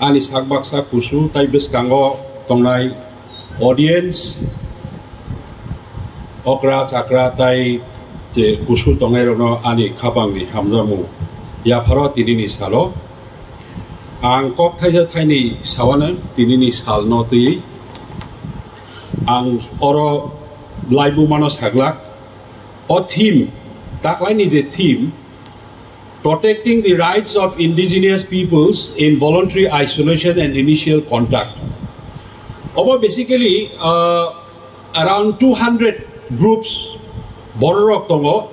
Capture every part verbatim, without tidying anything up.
Ani sak baksa kusu tai bwskango tongnai audience, okra chakra tai je kusu tongnairokno ani khapangni hamjakmung yapharo tinini salo. Ang kok thaisa thainwi sawano tinini salno twiwi. Ang oro laibumano saglak. O theme, taklaini je theme, Protecting the Rights of Indigenous Peoples in Voluntary Isolation and Initial Contact. Obo basically, uh, around two hundred groups bororok tongo.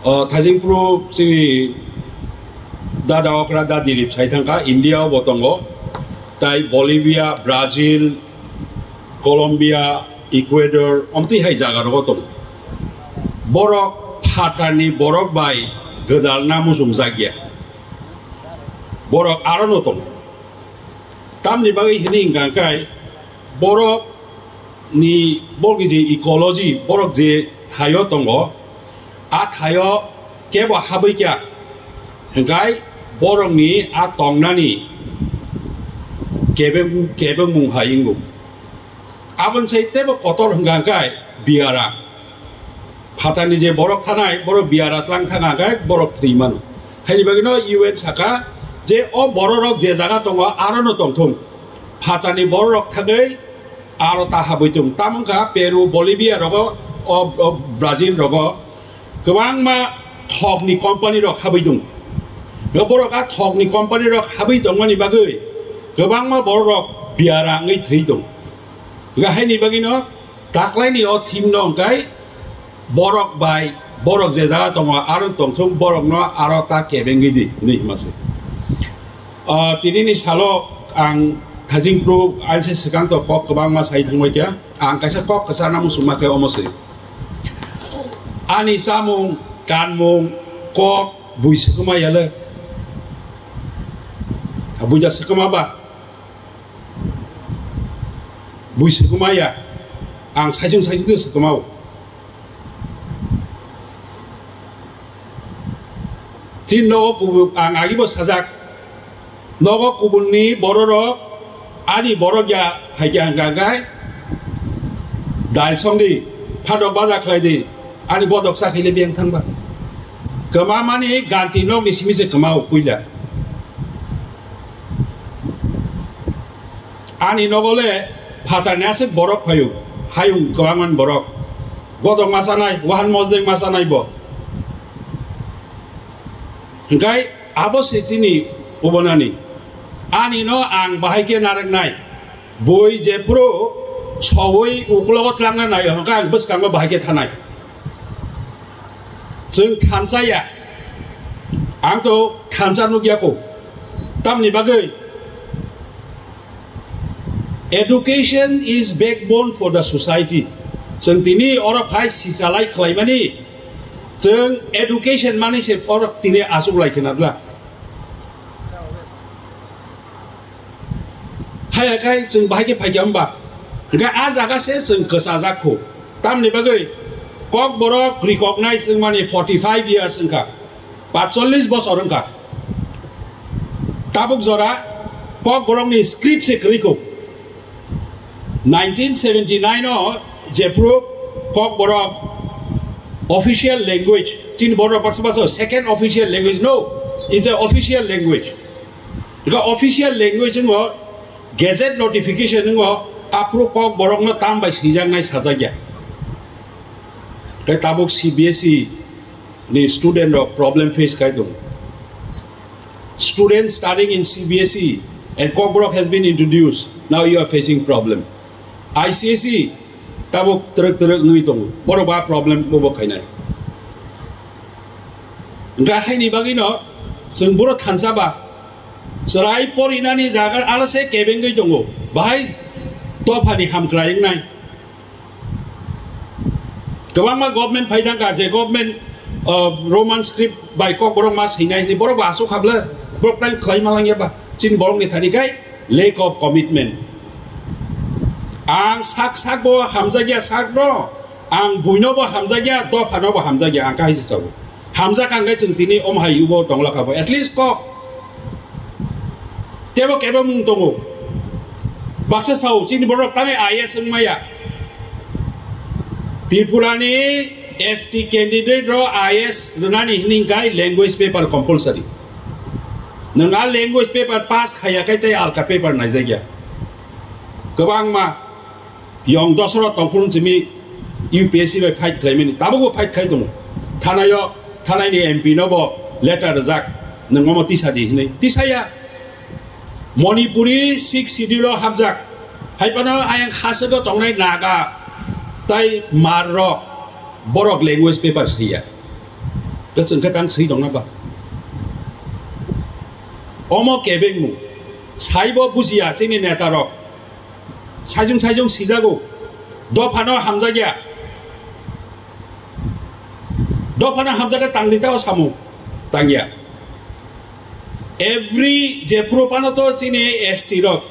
Uh, thajingpru chini dada okra da Dilip sai thangkha, India obo tongo. Tai Bolivia, Brazil, Colombia, Ecuador, omtwi hai jaga rogo tongo. Borok phatarni borok bai gwdalna muchung jakya. Borok arono tongo. Tamni bagwi hini hwnkha khe borok ni, borok ni je ecology, borok je thaio tongo, a thaio kebo habwi kya, hwnkhe borokni a tongnani kebeng-, kebengmung hai wngo. Aboni sai teibo kotor hwnkha khe biyara. Phatarni je borok thanai, borok biyara tlang thang khe borok thwi mano. Haini bagwino U N saka je o bororok je jaga tongo, arono tongthung. Phatarni bororok thangwi aro ta habwi tung. Tamo wngkha Peru, Bolivia rogo, o, o Brazil rogo kwbangma thokni company rok habwi tung. Borok a thokni company rok habwi tongmani bagwi kwbangma bororok biyara wngwi thwi tung. Haini bagwino taklaini o theme no hwnkhe borok bai, borok je jaga tongo, aro tongthung, borokno aro ta kebengwi di, hinwi hima se. Ah, tinini salo ang thajingpru aise swkang to kok kwbangma sai thangbai kha. Ang kaisa kok kwchar nang muchungma khe omo se. Ani chamung, kanmung, kok, bui swkma yale. Buja swkma ba. Bui swkma ya. Ang saichung saichung de swkma o. Tin nogo kubun, ang agi bo sajak. Nogo kubunni bororok, ani borok ya, hai khe ang gagai. Dal song di, phadok baja khlai di, ani bodok sa khaile beng thang ba. Kwma mani ganti nok ni simi se kwma o puila. Ani nogo le phatarni aswk borok phaio, hayung kwbangma borok. Godok ma chanai, wahan mosdeng ma chanai bo. Hwnkhe abo se chini ubonani. Ani no ang bahai khe narwknai. Bui jephuru soui uklogo tlangna naio, hwnkhe ang bwskango bahai khe thanai. Chwng thansa ya. Ang to thansa nukya ko. Tamni bagwi? Education is backbone for the society. Chwng tini oro phai sichalai khlaimani, chwng education mani se oro tini achuk lai khna dla. Haya khai chwng bahai khe phaikha hwnba? Hwnkhe a jaga se chwng kwchajak kho. Tamni bagwi Kokborok recognize wngmani forty five years wngkha, patchollis bosor wngkha. Tabuk jora Kokborokni script se kwrwi kho. Nineteen seventy nine o jephru Kokborok official language, chini borok baksa baksa second official language, no, is a official language. Ega official language wngo, gazette notification wngo, aphuru Kokborokno tam bai swijaknai sajakya. Tei tabuk C B S E ni student rok problem face khai tongo. Students studying in C B S E and Kokborok has been introduced. Now you are facing problem. I C S E tabuk twrwk twrwk wngwi tongo. Borok ba problem bobo khainai. Hwnkhe haini bagwino chwng boro thansa ba chwrai porinani jaga aro se kebengwi tongo. Bahai dophani hamkrai wngnai. Kwbangma government phai thangkha, je government, uh, Roman script bai Kokborok ma swinai hinwi borok bo aswk kha ble, borok tai khlai ma langya ba? Chini borokni thani khai lack of commitment. Ang sak sak bo hamjakya, sak no, ang buino bo hamjakya, dopha no bo hamjakya, ang kahai se sabo. Hamjak ang khai chwng tini om hai ubo tongla kha bo, at least kok. Tebo kebo mung tongo. Baksa sao, chini borok tangwi I A S wng maya. Tripura ni S T candidate ro I A S rwnani hini gai language paper compulsory. Nwng a language paper pass khaya khai tei alka paper naijakya. Kwbangma Yong dosro tongphuru simi U P S C bai fight khlaimani, tabukbo fight khai tongo. Thanayo, thanai ni M P no bo letter rijak, nwng omo tisa di hinwi. Tisaya. Manipuri sixth schedule o hapjak. Hai phano ayang hasego tongnai Naga tai Hmar rok, borok language paper swiya. Kwchwng khe tang swi tongna ba? Omo kebengmung. Saibo bujiya chini neta rok. Saijung saijung sijago. Dophano hamjakya. Dophano hamjakya tangdi tao samung. Tangya. Every je puro pano to chini S T rok.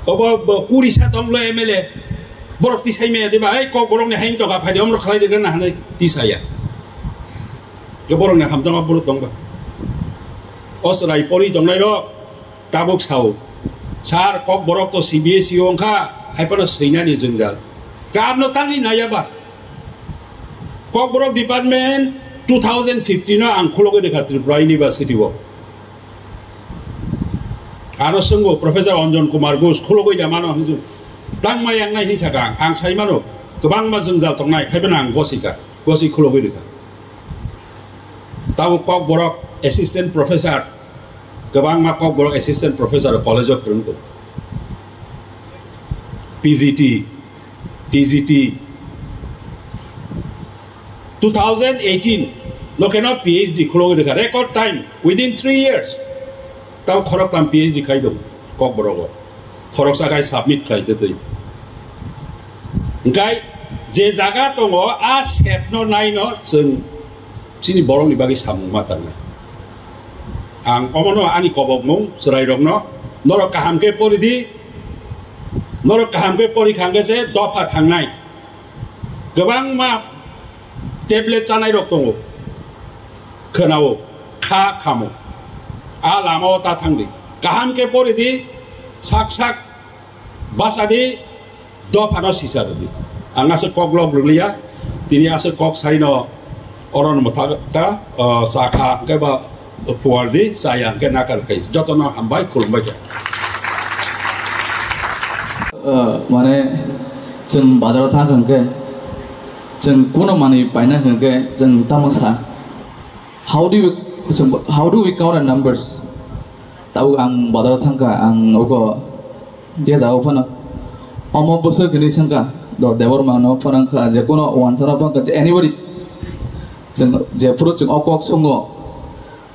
Obo bo kuri sa tonglo M L A. Borok tisai maya diba, "Ei kok borok ni haing tongkha, phaidi omrok khlai digna hanai tisaya." Yo borok ni hamjakma borok tongba. Osrai pori tongnai rok. Tabuk sao, "Sir, Kokborok to C B S E o wngkha, hai phano swinani jwngjal." Kamno tangwi naiya ba? Kokborok department two thousand fifteen o ang khulogwi rwkha Tripura University o. Ano swngo Professor Anjan Kumar Ghosh khulogwi ya mano hinwi tangma yangnai hinwi saka ang, ang sai mano kwbangma jwngjal tongnai, hai phano ang gosika, goswi khulogwi rwkha. Tabuk Kokborok assistant professor, kwbangma Kokborok assistant professor college o phwrwng tongo. P G T, T G T, two thousand eighteen no keno P H D khulogwi rwkha, record time, within three years. Tamo khoroktham P H D khai tongo Kokborogo. Khoroksa khai submit khlai twi twi. Hwnkhe je jaga tongo, a sep no nai no chwng chini borokni bagwi samung ma tangnai. Ang omono ani kobokmung chwrairokno, norok kaham khe pori di, norok kaham khe pori kha hwnkhe se dopha thangnai. Kwbangma tablet chanai rok tongo, khwnao, kha khamo. A lama o ta thangdi. Kaham khe pori di, sak sak basa di, dophano sisa rwdi. Ang aswk kok lok rwliya, tini aswk kok saino oro no mwthaka, o, sakha hwnkhe ba puar di, chaya hwnkhe nakar khai. Jotono hambai, khulumbai khe. O, mane, chwng bazaro thang hwnkhe, chwng kuno manwi paina hwnkhe, chwng tamo sa. How do you, chwng, how do we count the numbers? Tabuk ang bazaro thangkha, ang ogo je jagao phano. Omo bwswk hinwi swngkha, do Debbarma no phano wngkha, je kuno wansano phano wngkha, je anybody. Chwng jephuru chwng o kok swngo,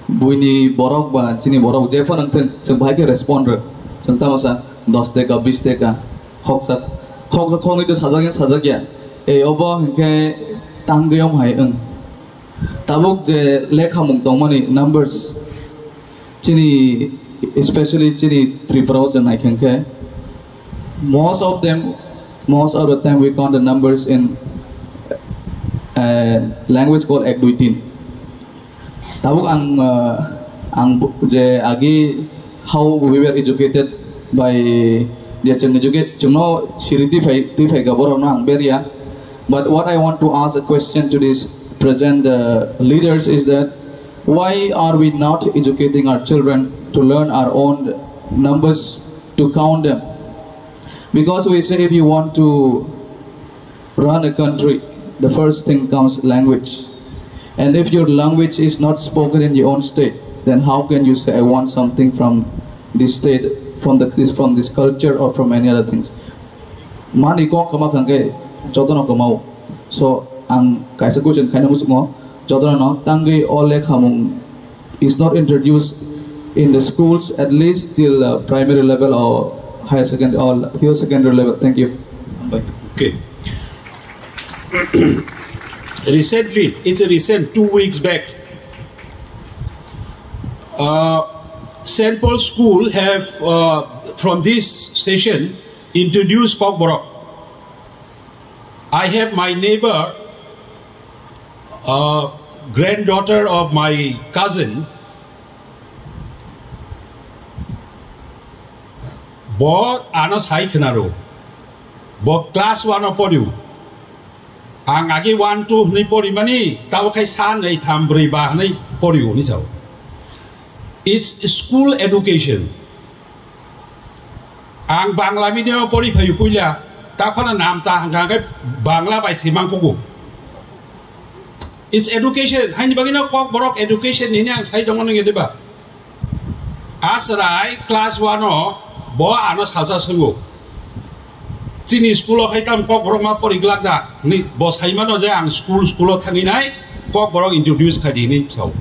buini borok ba chini borok jephano wngthwng, chwng bahai khe respond rw. Chwng tamo sa dos teka, bis teka, khoksa, khoksa khoknwi to sajak ya, sajak ya. Ei obo hinkhe tangwi om hai wng. Tabuk je lekhamung tongmani numbers, chini, especially chini Tripura o chwng naikha khe, most of them, most of the time we count the numbers in, uh, language called ek dui tin. Tabuk ang, uh, ang bu-, je agi how we were educated by, je chwng educate, chwngno siri twi phai, twi phai ka borokno ang berya. But what I want to ask a question to these present, uh, leaders is that why are we not educating our children to learn our own numbers, to count them? Because we say if you want to run a country, the first thing comes language. And if your language is not spoken in your own state, then how can you say, "I want something from this state, from the, this, from this culture or from any other things"? Mani kok kama khangke jotono kamao. So, ang kaisa question khaina muchungo, jotono no tangwi o lekhamung is not introduced in the schools, at least till, uh, primary level or higher secondary or till secondary level. Thank you. Okay. Recently, it's a recent two weeks back, uh, Saint Paul School have, uh, from this session, introduced Kokborok. I have my neighbor, uh, granddaughter of my cousin. Bo ano sai khwnaro. Bo class one o poriu. Ang agi one two hwnwi porimani, tabo khai sa nai tham brwi ba hwnwi poriu hwnwi sao. It's school education. Ang Bangla medium o pori phaio puila, ta phano nam ta hwnkha hwnkhe Bangla bai se mangkugo. It's education. Haini bagwino Kokborok education hwnwi ang sai tongo nungya diba? A chwrai class one o bo ano salsa swngo. Chini school o khai tam Kokborok ma pori glak da? Hwnwi bo sai mano je ang school, school o thangwi nai Kokborok introduce khai di hwnwi sao.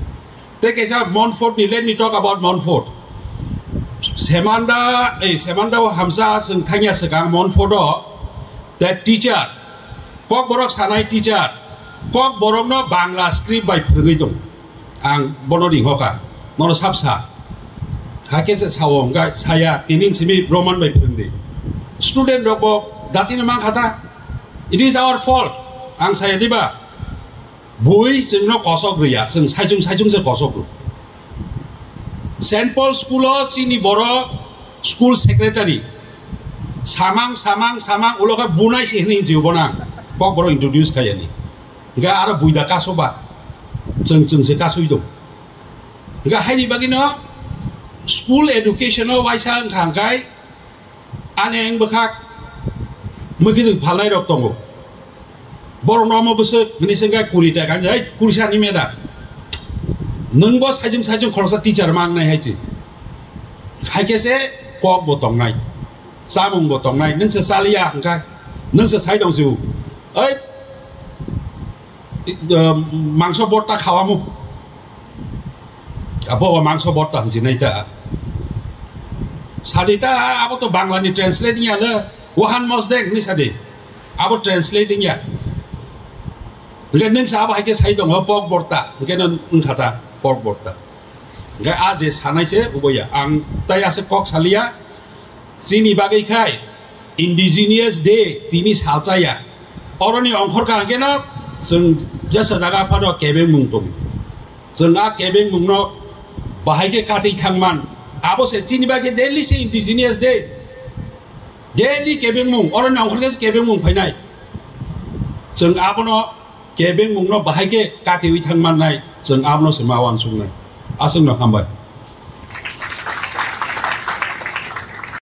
Tei kaisa Montfort ni, let me talk about Montfort. Semanda, ei, Semanda o hamsa chwng thangya swkang Montfort o, the teacher, Kokborok sanai teacher, Kokborok no Bangla script bai phwrwngwi tong. Ang bono ringhoka, nono sap sa. Hakhe se sao hwnkha, saya, tini simi Roman bai phwrwngdi. Student rok bo datino mankha ta? It is our fault. Ang saya diba? Bui chwngno kosok rwya, chwng saichung saichung se kosok rw. Saint Paul school o chini borok school secretary. Samang, samang, samang, ulo khe bunai se hwnwi hinjio bono ang. Kokborok introduce khaiyani. Hwnkhe aro buida kasoba. Chwng, chwng se kasui dong. Hwnkhe haini bagwino school education o waisa wngkha hwnkhe ani ang bwkhak mwkhitwng phalnai rok tongo. Borok no omo bwswk hwnwi se wngkha kuri taka, "Hei, kurisa ni meda. Nwng bo saichung saichung khoroksa teacher ma wngnai," hai se. Hai khe se kok bo tongnai, chamung bo tongnai, nwng se chaliya hwnkha, nwng se sai tong se, "Oi, mangso botta khawamu." Abo bo mangso botta hinwi nai ta. Sadi ta, abo to Bangla ni translate ya le, wahan mosdek hinwi sadi. Abo translate ya. Hwnkhe nwng sa abo hai khe sai tongo, pork botta. Hwnkhe no wngkha ta, pork botta. Hwnkhe a je sanai se, ubo ya. Ang tai ase kok saliya. Chini bagwi khai Indigenous Day tini salchaya. Oroni ongkhorka hwnkhe no chwng jesa jaga phano kebengmung tongo. Chwng a kebengmung no bahai khe katwi thangman. Abo se chini bagwi daily se Indigenous Day. Daily kebengmung, oroni ongkhor khe se kebengmung phainai. Chwng abono kebengmung no bahai khe katwi thangmannai. Chwng abono se ma uansuknai. Aswk no hambai.